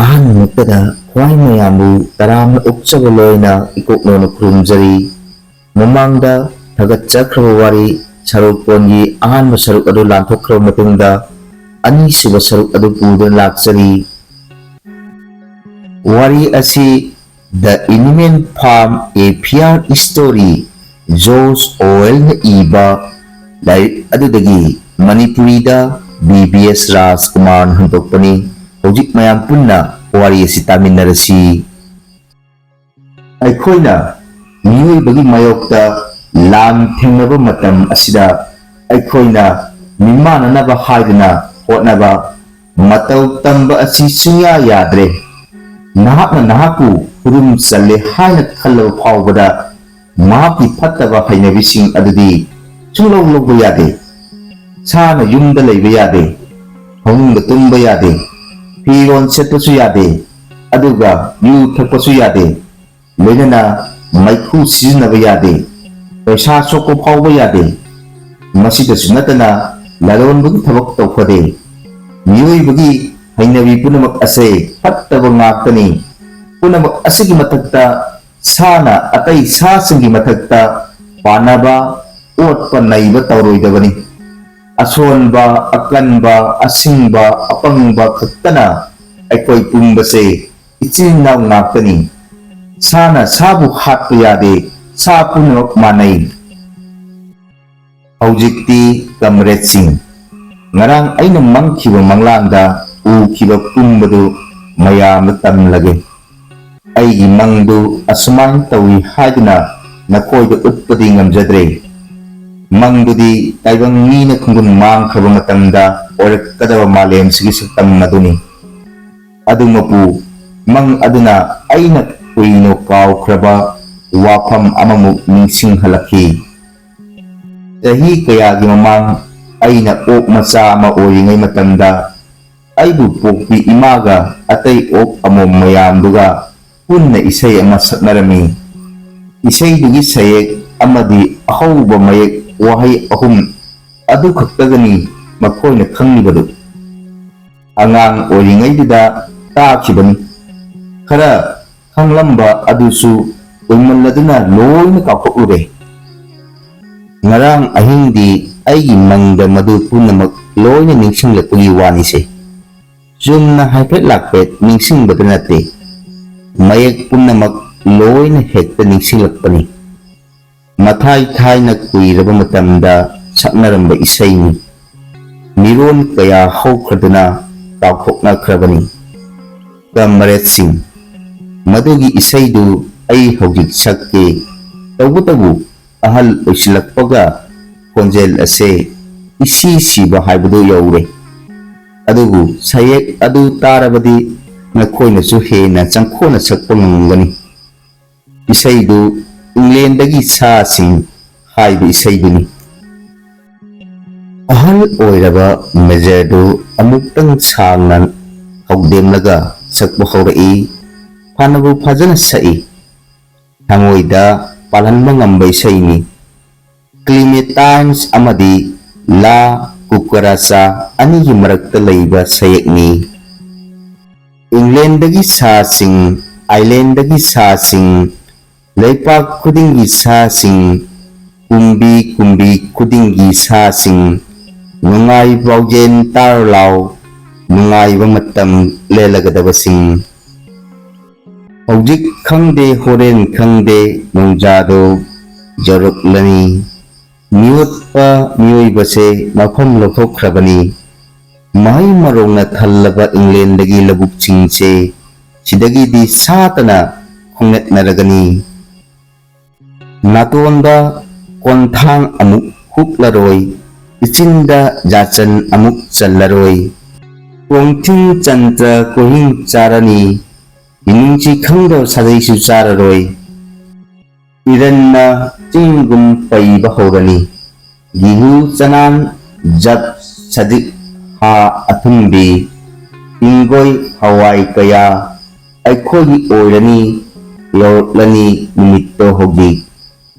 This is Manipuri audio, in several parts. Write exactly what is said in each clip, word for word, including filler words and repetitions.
ꯑꯍꯥꯟꯕꯃꯛꯇꯗ ꯈ꯭ꯋꯥꯏ ꯃꯌꯥꯝꯕꯨ ꯇꯔꯥꯝꯅ ꯑꯣꯛꯆꯕ ꯂꯣꯏꯅ ꯏꯀꯣꯛꯅꯧꯅ ꯈꯨꯔꯨꯝꯖꯔꯤ꯫ ꯃꯃꯥꯡꯗ ꯊꯥꯒꯠꯆꯈ꯭ꯔꯕ ꯋꯥꯔꯤ ꯁꯔꯣꯛꯄꯣꯟꯒꯤ ꯑꯍꯥꯟꯕ ꯁꯔꯨꯛ ꯑꯗꯨ ꯂꯥꯟꯊꯣꯛꯈ꯭ꯔꯕ ꯃꯇꯨꯡꯗ, ꯑꯅꯤꯁꯨꯕ ꯁꯔꯨꯛ ꯑꯗꯨ ꯄꯨꯗꯨꯅ ꯂꯥꯛꯆꯔꯤ꯫ ꯋꯥꯔꯤ ꯑꯁꯤ The Animal Farm: A Fair Story, George ꯑꯣꯔꯋꯦꯜꯅ ꯏꯕ ꯂꯥꯏꯔꯤꯛ ꯑꯗꯨꯗꯒꯤ ꯃꯅꯤꯄꯨꯔꯤꯗ ꯕꯤ ꯕꯤ ꯑꯦꯁ ꯔꯥꯖꯀꯨꯃꯥꯔꯅ ꯍꯟꯗꯣꯛꯄꯅꯤ꯫ ꯍꯧꯖꯤꯛ ꯃꯌꯥꯝ ꯄꯨꯟꯅ ꯋꯥꯔꯤ ꯑꯁꯤ ꯇꯥꯃꯤꯟꯅꯔꯁꯤ꯫ ꯑꯩꯈꯣꯏꯅ ꯃꯤꯑꯣꯏꯕꯒꯤ ꯃꯥꯌꯣꯛꯇ ꯂꯥꯟ ꯊꯦꯡꯅꯕ ꯃꯇꯝ ꯑꯁꯤꯗ ꯑꯩꯈꯣꯏꯅ ꯃꯤꯃꯥꯟꯅꯅꯕ ꯍꯥꯏꯗꯨꯅ ꯍꯣꯠꯅꯕ, ꯃꯇꯧ ꯇꯝꯕ ꯑꯁꯤ ꯁꯨꯡꯌꯥ ꯌꯥꯗ꯭ꯔꯦ꯫ ꯅꯍꯥꯛꯅ ꯅꯍꯥꯛꯄꯨ ꯈꯨꯗꯨꯝ ꯆꯜꯂꯦ ꯍꯥꯏꯅ ꯈꯜꯂꯕ ꯐꯥꯎꯕꯗ ꯃꯍꯥꯛꯀꯤ ꯐꯠꯇꯕ ꯍꯩꯅꯕꯤꯁꯤꯡ ꯑꯗꯨꯗꯤ ꯁꯨꯡꯂꯧ ꯂꯧꯕ ꯌꯥꯗꯦ꯫ ꯁꯥꯅ ꯌꯨꯝꯗ ꯂꯩꯕ ꯌꯥꯗꯦ, ꯐꯃꯨꯡꯗ ꯇꯨꯝꯕ ꯌꯥꯗꯦ, ꯐꯤꯔꯣꯜ ꯁꯦꯠꯄꯁꯨ ꯌꯥꯗꯦ, ꯑꯗꯨꯒ ꯌꯨ ꯊꯛꯄꯁꯨ ꯌꯥꯗꯦ, ꯂꯣꯏꯅꯅ ꯃꯩꯈꯨ ꯁꯤꯖꯤꯟꯅꯕ ꯌꯥꯗꯦ, ꯄꯩꯁꯥ ꯁꯣꯛꯄ ꯐꯥꯎꯕ ꯌꯥꯗꯦ꯫ ꯃꯁꯤꯗꯁꯨ ꯅꯠꯇꯅ ꯂꯂꯣꯟꯕꯒꯤ ꯊꯕꯛ ꯇꯧꯐꯗꯦ꯫ ꯃꯤꯑꯣꯏꯕꯒꯤ ꯍꯩꯅꯕꯤ ꯄꯨꯝꯅꯃꯛ ꯑꯁꯦ ꯐꯠꯇꯕ ꯉꯥꯛꯇꯅꯤ꯫ ꯄꯨꯝꯅꯃꯛ ꯑꯁꯤꯒꯤ ꯃꯊꯛꯇ ꯁꯥꯅ ꯑꯇꯩ ꯁꯥꯁꯤꯡꯒꯤ ꯃꯊꯛꯇ ꯄꯥꯟꯅꯕ, ꯑꯣꯠꯄ ꯅꯩꯕ ꯇꯧꯔꯣꯏꯗꯕꯅꯤ꯫ ꯑꯁꯣꯟꯕ, ꯑꯀꯟꯕ, ꯑꯁꯤꯡꯕ, ꯑꯄꯪꯕ ꯈꯛꯇꯅ ꯑꯩꯈꯣꯏ ꯄꯨꯝꯕꯁꯦ ꯏꯆꯤꯜ ꯏꯅꯥꯎ ꯉꯥꯛꯇꯅꯤ꯫ ꯁꯥꯅ ꯁꯥꯕꯨ ꯍꯥꯠꯄ ꯌꯥꯗꯦ, ꯁꯥ ꯄꯨꯝꯅꯃꯛ ꯃꯥꯟꯅꯩ꯫ ꯍꯧꯖꯤꯛꯇꯤ ꯀꯝꯔꯦꯗꯁꯤꯡ, ꯉꯔꯥꯡ ꯑꯩꯅ ꯃꯪꯈꯤꯕ ꯃꯪꯂꯥꯟꯗ ꯎꯈꯤꯕ ꯄꯨꯝꯕꯗꯨ ꯃꯌꯥꯝꯗ ꯇꯝꯂꯒꯦ꯫ ꯑꯩꯒꯤ ꯃꯪꯗꯨ ꯑꯁꯨꯃꯥꯏꯅ ꯇꯧꯏ ꯍꯥꯏꯗꯨꯅ ꯅꯈꯣꯏꯗ ꯎꯠꯄꯗꯤ ꯉꯝꯖꯗ꯭ꯔꯦ꯫ ꯃꯪꯗꯨꯗꯤ ꯇꯥꯏꯕꯪ ꯃꯤꯅ ꯈꯣꯡꯒꯨꯟ ꯃꯥꯡꯈ꯭ꯔꯕ ꯃꯇꯝꯗ ꯑꯣꯏꯔꯛꯀꯗꯕ ꯃꯥꯂꯦꯝꯁꯤꯒꯤ ꯁꯛꯇꯝ ꯑꯗꯨꯅꯤ꯫ ꯑꯗꯨꯃꯛꯄꯨ ꯃꯪ ꯑꯗꯨꯅ ꯑꯩꯅ ꯀꯨꯏꯅ ꯀꯥꯎꯈ꯭ꯔꯕ ꯋꯥꯐꯝ ꯑꯃꯃꯨꯛ ꯅꯤꯡꯁꯤꯡꯍꯜꯂꯛꯈꯤ꯫ ꯆꯍꯤ ꯀꯌꯥꯒꯤ ꯃꯃꯥꯡ ꯑꯩꯅ ꯑꯣꯛ ꯃꯆꯥ ꯑꯃ ꯑꯣꯏꯔꯤꯉꯩ ꯃꯇꯝꯗ ꯑꯩꯕꯨ ꯄꯣꯛꯄꯤ ꯏꯃꯥꯒ ꯑꯇꯩ ꯑꯣꯛ ꯑꯃꯣꯝ ꯃꯌꯥꯝꯗꯨꯒ ꯄꯨꯟꯅ ꯏꯁꯩ ꯑꯃ ꯁꯛꯅꯔꯝꯃꯤ꯫ ꯏꯁꯩꯗꯨꯒꯤ ꯁꯩꯌꯦꯛ ꯑꯃꯗꯤ ꯑꯍꯧꯕ ꯃꯌꯦꯛ ꯋꯥꯍꯩ ꯑꯍꯨꯝ ꯑꯗꯨ ꯈꯛꯇꯒꯅꯤ ꯃꯈꯣꯏꯅ ꯈꯪꯂꯤꯕꯗꯨ꯫ ꯑꯉꯥꯡ ꯑꯣꯏꯔꯤꯉꯩꯗꯨꯗ ꯇꯥꯈꯤꯕꯅꯤ꯫ ꯈꯔ ꯈꯪꯂꯝꯕ ꯑꯗꯨꯁꯨ ꯀꯨꯏꯃꯜꯂꯗꯨꯅ ꯂꯣꯏꯅ ꯀꯥꯎꯊꯣꯛꯂꯨꯔꯦ꯫ ꯉꯔꯥꯡ ꯑꯍꯤꯡꯗꯤ ꯑꯩꯒꯤ ꯃꯪꯗ ꯃꯗꯨ ꯄꯨꯝꯅꯃꯛ ꯂꯣꯏꯅ ꯅꯤꯡꯁꯤꯡꯂꯛꯄꯒꯤ ꯋꯥꯅꯤꯁꯦ꯫ ꯆꯨꯝꯅ ꯍꯥꯏꯐꯦꯠ ꯂꯥꯛꯐꯦꯠ ꯅꯤꯡꯁꯤꯡꯕꯗ ꯅꯠꯇꯦ, ꯃꯌꯦꯛ ꯄꯨꯝꯅꯃꯛ ꯂꯣꯏꯅ ꯍꯦꯛꯇ ꯅꯤꯡꯁꯤꯡꯂꯛꯄꯅꯤ꯫ ꯃꯊꯥꯏ ꯊꯥꯏꯅ ꯀꯨꯏꯔꯕ ꯃꯇꯝꯗ ꯁꯛꯅꯔꯝꯕ ꯏꯁꯩꯅꯤ꯫ ꯃꯤꯔꯣꯟ ꯀꯌꯥ ꯍꯧꯈ꯭ꯔꯗꯨꯅ ꯀꯥꯎꯊꯣꯛꯅꯈ꯭ꯔꯕꯅꯤ꯫ ꯀꯝꯔꯦꯗꯁꯤꯡ, ꯃꯗꯨꯒꯤ ꯏꯁꯩꯗꯨ ꯑꯩ ꯍꯧꯖꯤꯛ ꯁꯛꯀꯦ꯫ ꯇꯧꯕꯇꯕꯨ ꯑꯍꯜ ꯑꯣꯏꯁꯤꯜꯂꯛꯄꯒ ꯈꯣꯟꯖꯦꯜ ꯑꯁꯦ ꯏꯁꯤ ꯁꯤꯕ ꯍꯥꯏꯕꯗꯨ ꯌꯧꯔꯦ꯫ ꯑꯗꯨꯕꯨ ꯁꯩꯌꯦꯛ ꯑꯗꯨ ꯇꯥꯔꯕꯗꯤ ꯅꯈꯣꯏꯅꯁꯨ ꯍꯦꯟꯅ ꯆꯪꯈꯣꯟꯅ ꯁꯛꯄ ꯉꯝꯒꯅꯤ꯫ ꯏꯁꯩꯗꯨ ꯏꯪꯂꯦꯟꯗꯒꯤ ꯁꯥꯁꯤꯡ ꯍꯥꯏꯕ ꯏꯁꯩꯗꯨꯅꯤ꯫ ꯑꯍꯜ ꯑꯣꯏꯔꯕ ꯃꯦꯖꯔꯗꯨ ꯑꯃꯨꯛꯇꯪ ꯁꯥꯡꯅ ꯍꯧꯗꯦꯝꯂꯒ ꯁꯛꯄ ꯍꯧꯔꯛꯏ꯫ ꯐꯅꯕꯨ ꯐꯖꯅ ꯁꯛꯏ꯫ ꯊꯃꯣꯏꯗ ꯄꯥꯜꯍꯟꯕ ꯉꯝꯕ ꯏꯁꯩꯅꯤ꯫ ꯀ꯭ꯂꯤꯃꯦꯇꯥꯏꯟꯁ ꯑꯃꯗꯤ ꯂꯥ ꯀꯨꯀꯔꯥꯆꯥ ꯑꯅꯤꯒꯤ ꯃꯔꯛꯇ ꯂꯩꯕ ꯁꯌꯦꯛꯅꯤ꯫ ꯏꯪꯂꯦꯟꯗꯒꯤ ꯁꯥꯁꯤꯡ, ꯑꯥꯏꯂꯦꯟꯗꯒꯤ ꯁꯥꯁꯤꯡ, ꯂꯩꯄꯥꯛ ꯈꯨꯗꯤꯡꯒꯤ ꯁꯥꯁꯤꯡ, ꯀꯨꯝꯕꯤ ꯀꯨꯝꯕꯤ ꯈꯨꯗꯤꯡꯒꯤ ꯁꯥꯁꯤꯡ, ꯅꯨꯡꯉꯥꯏ ꯄꯥꯎꯖꯦꯜ ꯇꯥꯔ ꯂꯥꯎ, ꯅꯨꯡꯉꯥꯏꯕ ꯃꯇꯝ ꯂꯦꯜꯂꯒꯗꯕꯁꯤꯡ꯫ ꯍꯧꯖꯤꯛ ꯈꯪꯗꯦ, ꯍꯣꯔꯦꯟ ꯈꯪꯗꯦ, ꯅꯣꯡꯖꯥꯗꯣ ꯌꯧꯔꯛꯂꯅꯤ꯫ ꯃꯤꯑꯣꯠꯄ ꯃꯤꯑꯣꯏꯕꯁꯦ ꯃꯐꯝ ꯂꯧꯊꯣꯛꯈ꯭ꯔꯕꯅꯤ꯫ ꯃꯍꯩ ꯃꯔꯣꯡꯅ ꯊꯜꯂꯕ ꯏꯪꯂꯦꯟꯗꯒꯤ ꯂꯧꯕꯨꯛꯁꯤꯡꯁꯦ ꯁꯤꯗꯒꯤꯗꯤ ꯁꯥꯇꯅ ꯈꯣꯡꯅꯠꯅꯔꯒꯅꯤ꯫ ꯅꯥꯇꯣꯟꯗ ꯀꯣꯟꯊꯥꯡ ꯑꯃꯨꯛ ꯍꯨꯛꯂꯔꯣꯏ, ꯏꯆꯤꯟꯗ ꯌꯥꯆꯟ ꯑꯃꯨꯛ ꯆꯜꯂꯔꯣꯏ꯫ ꯀꯣꯡꯊꯤꯡ ꯆꯟꯗ꯭ꯔ ꯀꯣꯏꯍꯤꯡ ꯆꯥꯔꯅꯤ, ꯃꯤꯅꯨꯡꯁꯤ ꯈꯪꯗꯕ ꯁꯥꯖꯩꯁꯨ ꯆꯥꯔꯔꯣꯏ꯫ ꯏꯔꯟꯅ ꯆꯤꯡꯒꯨꯝ ꯄꯩꯕ ꯍꯧꯔꯅꯤ꯫ ꯒꯤꯍꯨ ꯆꯅꯥꯟ ꯖꯞ ꯁꯖꯤꯛ ꯍꯥ ꯑꯊꯨꯝꯕꯤ ꯏꯪꯒꯣꯏ ꯍꯋꯥꯏ ꯀꯌꯥ ꯑꯩꯈꯣꯏꯒꯤ ꯑꯣꯏꯔꯅꯤ꯫ ꯌꯧꯔꯛꯂꯅꯤ ꯅꯨꯃꯤꯠꯇꯣ ꯍꯧꯖꯤꯛ꯫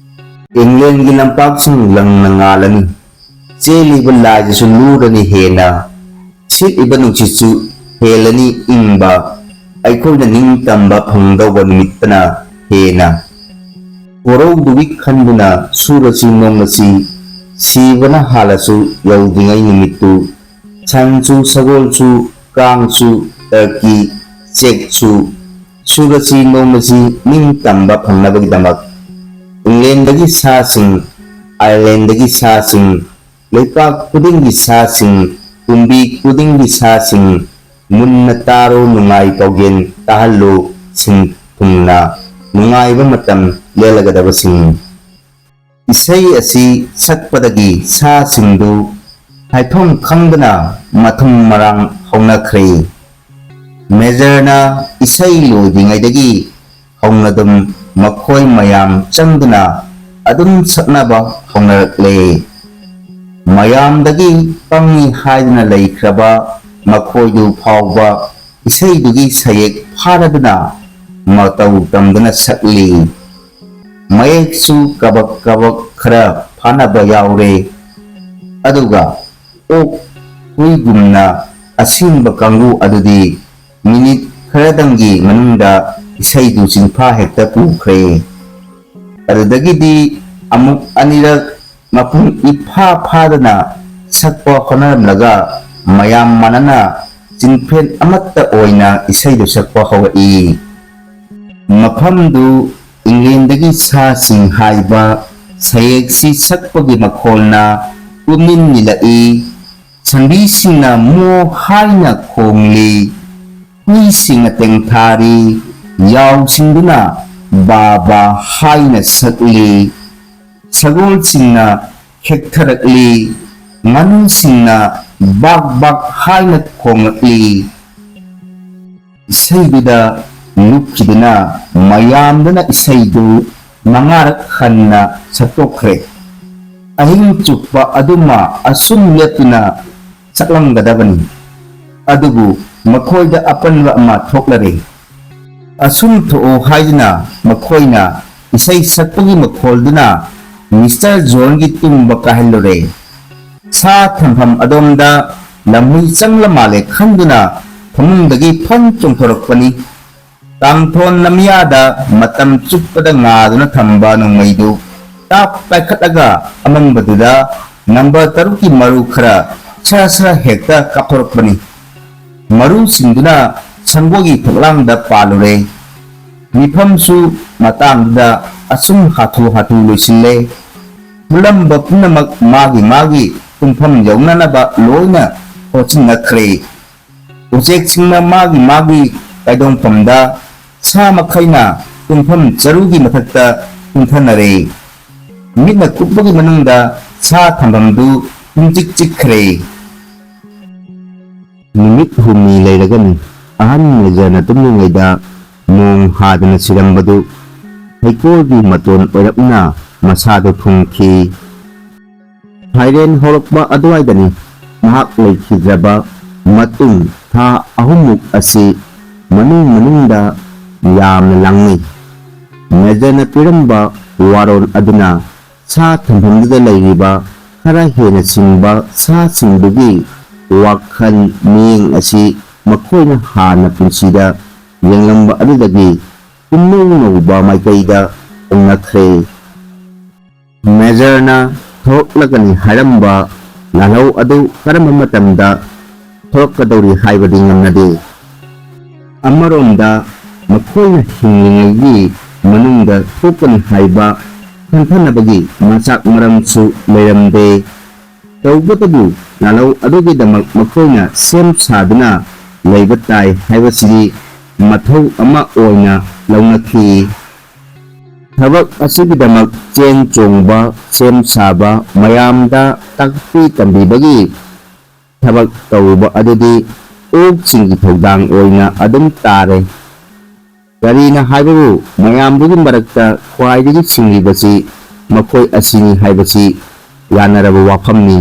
ꯏꯪꯂꯦꯟꯒꯤ ꯂꯝꯄꯥꯛꯁꯤꯡ ꯂꯪꯅ ꯉꯥꯜꯂꯅꯤ꯫ ꯆꯦꯜꯂꯤꯕ ꯂꯥꯏꯗꯨꯁꯨ ꯂꯨꯔꯅꯤ ꯍꯦꯟꯅ꯫ ꯁꯤꯠꯂꯤꯕ ꯅꯨꯡꯁꯤꯠꯁꯨ ꯍꯦꯜꯂꯅꯤ ꯏꯪꯕ, ꯑꯩꯈꯣꯏꯅ ꯅꯤꯡꯇꯝꯕ ꯐꯪꯗꯧꯕ ꯅꯨꯃꯤꯠꯇꯅ ꯍꯦꯟꯅ꯫ ꯋꯥꯔꯧꯗꯨꯒꯤ ꯈꯟꯗꯨꯅ ꯁꯨꯔꯁꯤ ꯅꯣꯝꯂꯁꯤ, ꯁꯤꯕꯅ ꯍꯥꯜꯂꯁꯨ ꯌꯧꯗ꯭ꯔꯤꯉꯩ ꯅꯨꯃꯤꯠꯇꯨ꯫ ꯁꯟꯁꯨ ꯁꯒꯣꯜꯁꯨ ꯀꯥꯡꯁꯨ ꯇꯔꯀꯤ ꯆꯦꯛꯁꯨ ꯁꯨꯔꯁꯤ ꯅꯣꯝꯂꯁꯤ ꯅꯤꯡꯇꯝꯕ ꯐꯪꯅꯕꯒꯤꯗꯃꯛ꯫ ꯏꯪꯂꯦꯟꯗꯒꯤ ꯁꯥꯁꯤꯡ, ꯑꯥꯏꯔꯂꯦꯟꯗꯒꯤ ꯁꯥꯁꯤꯡ, ꯂꯩꯄꯥꯛ ꯈꯨꯗꯤꯡꯒꯤ ꯁꯥꯁꯤꯡ, ꯄꯨꯝꯕꯤ ꯈꯨꯗꯤꯡꯒꯤ ꯁꯥꯁꯤꯡ, ꯃꯨꯟꯅ ꯇꯥꯔꯣ, ꯅꯨꯡꯉꯥꯏ ꯄꯥꯎꯖꯦꯜ ꯇꯥꯍꯜꯂꯨ, ꯁꯤꯟ ꯊꯨꯡꯅ ꯅꯨꯡꯉꯥꯏꯕ ꯃꯇꯝ ꯂꯦꯜꯂꯒꯗꯕꯁꯤꯡ꯫ ꯏꯁꯩ ꯑꯁꯤ ꯁꯛꯄꯗꯒꯤ ꯁꯥꯁꯤꯡꯗꯨ ꯍꯥꯏꯐꯝ ꯈꯪꯗꯅ ꯃꯊꯨꯝ ꯃꯔꯥꯡ ꯍꯧꯅꯈ꯭ꯔꯦ꯫ ꯃꯦꯖꯔꯅ ꯏꯁꯩ ꯂꯣꯏꯗ꯭ꯔꯤꯉꯩꯗꯒꯤ ꯍꯧꯅ ꯑꯗꯨꯝ ꯃꯈꯣꯏ ꯃꯌꯥꯝ ꯆꯪꯗꯨꯅ ꯑꯗꯨꯝ ꯁꯛꯅꯕ ꯍꯧꯅꯔꯛꯂꯦ꯫ ꯃꯌꯥꯝꯗꯒꯤ ꯄꯪꯉꯤ ꯍꯥꯏꯗꯨꯅ ꯂꯩꯈ꯭ꯔꯕ ꯃꯈꯣꯏꯗꯨ ꯐꯥꯎꯕ ꯏꯁꯩꯗꯨꯒꯤ ꯁꯌꯦꯛ ꯐꯥꯔꯗꯨꯅ ꯃꯇꯧ ꯇꯝꯗꯨꯅ ꯁꯛꯂꯤ꯫ ꯃꯌꯦꯛꯁꯨ ꯀꯕꯛ ꯀꯕꯛ ꯈꯔ ꯐꯥꯅꯕ ꯌꯥꯎꯔꯦ꯫ ꯑꯗꯨꯒ ꯑꯣꯛ ꯍꯨꯏꯒꯨꯝꯅ ꯑꯁꯤꯡꯕ ꯀꯥꯡꯕꯨ ꯑꯗꯨꯗꯤ ꯃꯤꯅꯤꯠ ꯈꯔꯗꯪꯒꯤ ꯃꯅꯨꯡꯗ ꯏꯁꯩꯗꯨ ꯆꯤꯟꯐꯥ ꯍꯦꯛꯇ ꯄꯨꯈ꯭ꯔꯦ꯫ ꯑꯗꯨꯗꯒꯤꯗꯤ ꯑꯃꯨꯛ ꯑꯅꯤꯔꯛ ꯃꯄꯨꯡ ꯏꯐꯥ ꯐꯥꯗꯅ ꯁꯛꯄ ꯍꯣꯠꯅꯔꯝꯂꯒ ꯃꯌꯥꯝ ꯃꯥꯟꯅꯅ ꯆꯤꯡꯐꯦꯟ ꯑꯃꯠꯇ ꯑꯣꯏꯅ ꯏꯁꯩꯗꯨ ꯁꯛꯄ ꯍꯧꯔꯛꯏ꯫ ꯃꯐꯝꯗꯨ ꯏꯪꯂꯦꯟꯗꯒꯤ ꯁꯥꯁꯤꯡ ꯍꯥꯏꯕ ꯁꯌꯦꯛꯁꯤ ꯁꯛꯄꯒꯤ ꯃꯈꯣꯜꯅ ꯄꯨꯝꯅꯤꯟ ꯅꯤꯜꯂꯛꯏ꯫ ꯁꯟꯕꯤꯁꯤꯡꯅ ꯃꯣ ꯍꯥꯏꯅ ꯈꯣꯡꯂꯤ꯫ ꯍꯨꯏꯁꯤꯡꯅ ꯇꯦꯡꯊꯥꯔꯤ꯫ ꯌꯥꯎꯁꯤꯡꯗꯨꯅ ꯕꯥ ꯕꯥ ꯍꯥꯏꯅ ꯁꯛꯂꯤ꯫ ꯁꯒꯣꯜꯁꯤꯡꯅ ꯈꯦꯛꯊꯔꯛꯂꯤ꯫ ꯉꯥꯅꯨꯁꯤꯡꯅ ꯕꯥꯛ ꯕꯥꯛ ꯍꯥꯏꯅ ꯈꯣꯡꯂꯛꯂꯤ꯫ ꯏꯁꯩꯗꯨꯗ ꯂꯨꯞꯈꯤꯗꯨꯅ ꯃꯌꯥꯝꯗꯨꯅ ꯏꯁꯩꯗꯨ ꯃꯉꯥꯔꯛ ꯍꯟꯅ ꯁꯛꯇꯣꯛꯈ꯭ꯔꯦ꯫ ꯑꯍꯤꯡ ꯆꯨꯞꯄ ꯑꯗꯨꯃ ꯑꯁꯨꯝ ꯂꯦꯞꯇꯨꯅ ꯁꯛꯂꯝꯒꯗꯕꯅꯤ꯫ ꯑꯗꯨꯕꯨ ꯃꯈꯣꯏꯗ ꯑꯄꯟꯕ ꯑꯃ ꯊꯣꯛꯂꯔꯦ꯫ ꯑꯁꯨꯝ ꯊꯣꯛꯎ ꯍꯥꯏꯗꯨꯅ ꯃꯈꯣꯏꯅ ꯏꯁꯩ ꯁꯛꯄꯒꯤ ꯃꯈꯣꯜꯗꯨꯅ ꯃꯤꯁꯇꯔ ꯖꯣꯟꯒꯤ ꯇꯨꯝꯕ ꯀꯥꯏꯍꯜꯂꯨꯔꯦ꯫ ꯁꯥ ꯊꯝꯐꯝ ꯑꯗꯣꯝꯗ ꯂꯝꯍꯨꯏ ꯆꯪꯂ ꯃꯥꯜꯂꯦ ꯈꯟꯗꯨꯅ ꯐꯃꯨꯡꯗꯒꯤ ꯐꯟ ꯆꯣꯡꯊꯣꯔꯛꯄꯅꯤ꯫ ꯀꯥꯡꯊꯣꯟ ꯂꯝꯌꯥꯗ ꯃꯇꯝ ꯆꯨꯞꯄꯗ ꯉꯥꯗꯨꯅ ꯊꯝꯕ ꯅꯣꯡꯃꯩꯗꯨ ꯇꯥꯞ ꯄꯥꯏꯈꯠꯂꯒ ꯑꯃꯝꯕꯗꯨꯗ ꯅꯝꯕꯔ ꯇꯔꯨꯛꯀꯤ ꯃꯔꯨ ꯈꯔ ꯁꯔ ꯁꯔ ꯍꯦꯛꯇ ꯀꯥꯞꯊꯣꯔꯛꯄꯅꯤ꯫ ꯃꯔꯨꯁꯤꯡꯗꯨꯅ ꯁꯪꯒꯣꯏꯒꯤ ꯐꯛꯂꯥꯡꯗ ꯄꯥꯜꯂꯨꯔꯦ꯫ ꯃꯤꯐꯝꯁꯨ ꯃꯇꯥꯡꯗꯨꯗ ꯑꯁꯨꯝ ꯍꯥꯊꯨ ꯍꯥꯊꯨ ꯂꯣꯏꯁꯤꯜꯂꯦ꯫ ꯄꯨꯜꯂꯝꯕ ꯄꯨꯝꯅꯃꯛ ꯃꯥꯒꯤ ꯃꯥꯒꯤ ꯇꯨꯝꯐꯝ ꯌꯧꯅꯅꯕ ꯂꯣꯏꯅ ꯍꯣꯠꯆꯤꯟꯅꯈ꯭ꯔꯦ꯫ ꯎꯆꯦꯛꯁꯤꯡꯅ ꯃꯥꯒꯤ ꯃꯥꯒꯤ ꯀꯥꯏꯗꯣꯡꯐꯝꯗ, ꯁꯥ ꯃꯈꯩꯅ ꯇꯨꯝꯐꯝ ꯆꯔꯨꯒꯤ ꯃꯊꯛꯇ ꯇꯨꯝꯊꯅꯔꯦ꯫ ꯃꯤꯠꯅ ꯀꯨꯞꯄꯒꯤ ꯃꯅꯨꯡꯗ ꯁꯥ ꯊꯝꯐꯝꯗꯨ ꯄꯨꯡꯆꯤꯛ ꯆꯤꯛꯈ꯭ꯔꯦ꯫ ꯅꯨꯃꯤꯠ ꯍꯨꯝꯅꯤ ꯂꯩꯔꯒꯅꯤ ꯑꯍꯟ ꯃꯦꯖꯔꯅ ꯇꯨꯝꯂꯤꯉꯩꯗ ꯅꯣꯡ ꯍꯥꯗꯅ ꯁꯤꯔꯝꯕꯗꯨ ꯍꯩꯀꯣꯜꯒꯤ ꯃꯇꯣꯟ ꯑꯣꯏꯔꯞꯅ ꯃꯁꯥꯗꯨ ꯊꯨꯡꯈꯤ꯫ ꯁꯥꯏꯔꯦꯟ ꯍꯧꯔꯛꯄ ꯑꯗꯨꯋꯥꯏꯗꯅꯤ ꯃꯍꯥꯛ ꯂꯩꯈꯤꯗ꯭ꯔꯕ꯫ ꯃꯇꯨꯡ ꯊꯥ ꯑꯍꯨꯝꯃꯨꯛ ꯑꯁꯤ ꯃꯅꯨꯡ ꯃꯅꯨꯡꯗ ꯌꯥꯝꯅ ꯂꯥꯡꯅꯩ꯫ ꯃꯦꯖꯔꯅ ꯄꯤꯔꯝꯕ ꯋꯥꯔꯣꯜ ꯑꯗꯨꯅ ꯁꯥ ꯊꯝꯐꯝꯗꯨꯗ ꯂꯩꯔꯤꯕ ꯈꯔ ꯍꯦꯟꯅ ꯁꯤꯡꯕ ꯁꯥꯁꯤꯡꯗꯨꯒꯤ ꯋꯥꯈꯜ ꯃꯤꯠꯌꯦꯡ ꯑꯁꯤ ꯃꯈꯣꯏꯅ ꯍꯥꯟꯅ ꯄꯨꯟꯁꯤꯗ ꯌꯦꯡꯂꯝꯕ ꯑꯗꯨꯗꯒꯤ ꯄꯨꯝꯅꯧ ꯅꯧꯕ ꯃꯥꯏꯀꯩꯗ ꯍꯣꯡꯅꯈ꯭ꯔꯦ꯫ ꯃꯦꯖꯔꯅ ꯊꯣꯛꯂꯒꯅꯤ ꯍꯥꯏꯔꯝꯕ ꯂꯥꯜꯍꯧ ꯑꯗꯨ ꯀꯔꯝꯕ ꯃꯇꯝꯗ ꯊꯣꯛꯂꯛꯀꯗꯧꯔꯤ ꯍꯥꯏꯕꯗꯤ ꯉꯝꯅꯗꯦ꯫ ꯑꯃꯔꯣꯝꯗ ꯃꯈꯣꯏꯅ ꯍꯤꯡꯂꯤꯉꯩꯒꯤ ꯃꯅꯨꯡꯗ ꯊꯣꯛꯀꯅꯤ ꯍꯥꯏꯕ ꯈꯟꯊꯅꯕꯒꯤ ꯃꯆꯥꯛ ꯃꯔꯝꯁꯨ ꯂꯩꯔꯝꯗꯦ꯫ ꯇꯧꯕꯇꯕꯨ ꯂꯥꯜꯍꯧ ꯑꯗꯨꯒꯤꯗꯃꯛ ꯃꯈꯣꯏꯅ ꯁꯦꯝ ꯁꯥꯗꯨꯅ ꯂꯩꯕ ꯇꯥꯏ ꯍꯥꯏꯕꯁꯤꯗꯤ ꯃꯊꯧ ꯑꯃ ꯑꯣꯏꯅ ꯂꯧꯅꯈꯤ꯫ ꯊꯕꯛ ꯑꯁꯤꯒꯤꯗꯃꯛ ꯆꯦꯟ ꯆꯣꯡꯕ, ꯁꯦꯝ ꯁꯥꯕ, ꯃꯌꯥꯝꯗ ꯇꯥꯛꯄꯤ ꯇꯝꯕꯤꯕꯒꯤ ꯊꯕꯛ ꯇꯧꯔꯨꯕ ꯑꯗꯨꯗꯤ ꯑꯣꯛꯁꯤꯡꯒꯤ ꯊꯧꯗꯥꯡ ꯑꯣꯏꯅ ꯑꯗꯨꯝ ꯇꯥꯔꯦ꯫ ꯀꯔꯤꯅ ꯍꯥꯏꯕꯕꯨ ꯃꯌꯥꯝꯗꯨꯒꯤ ꯃꯔꯛꯇ ꯈ꯭ꯋꯥꯏꯗꯒꯤ ꯁꯤꯡꯂꯤꯕꯁꯤ ꯃꯈꯣꯏ ꯑꯁꯤꯅꯤ ꯍꯥꯏꯕꯁꯤ ꯌꯥꯅꯔꯕ ꯋꯥꯐꯝꯅꯤ꯫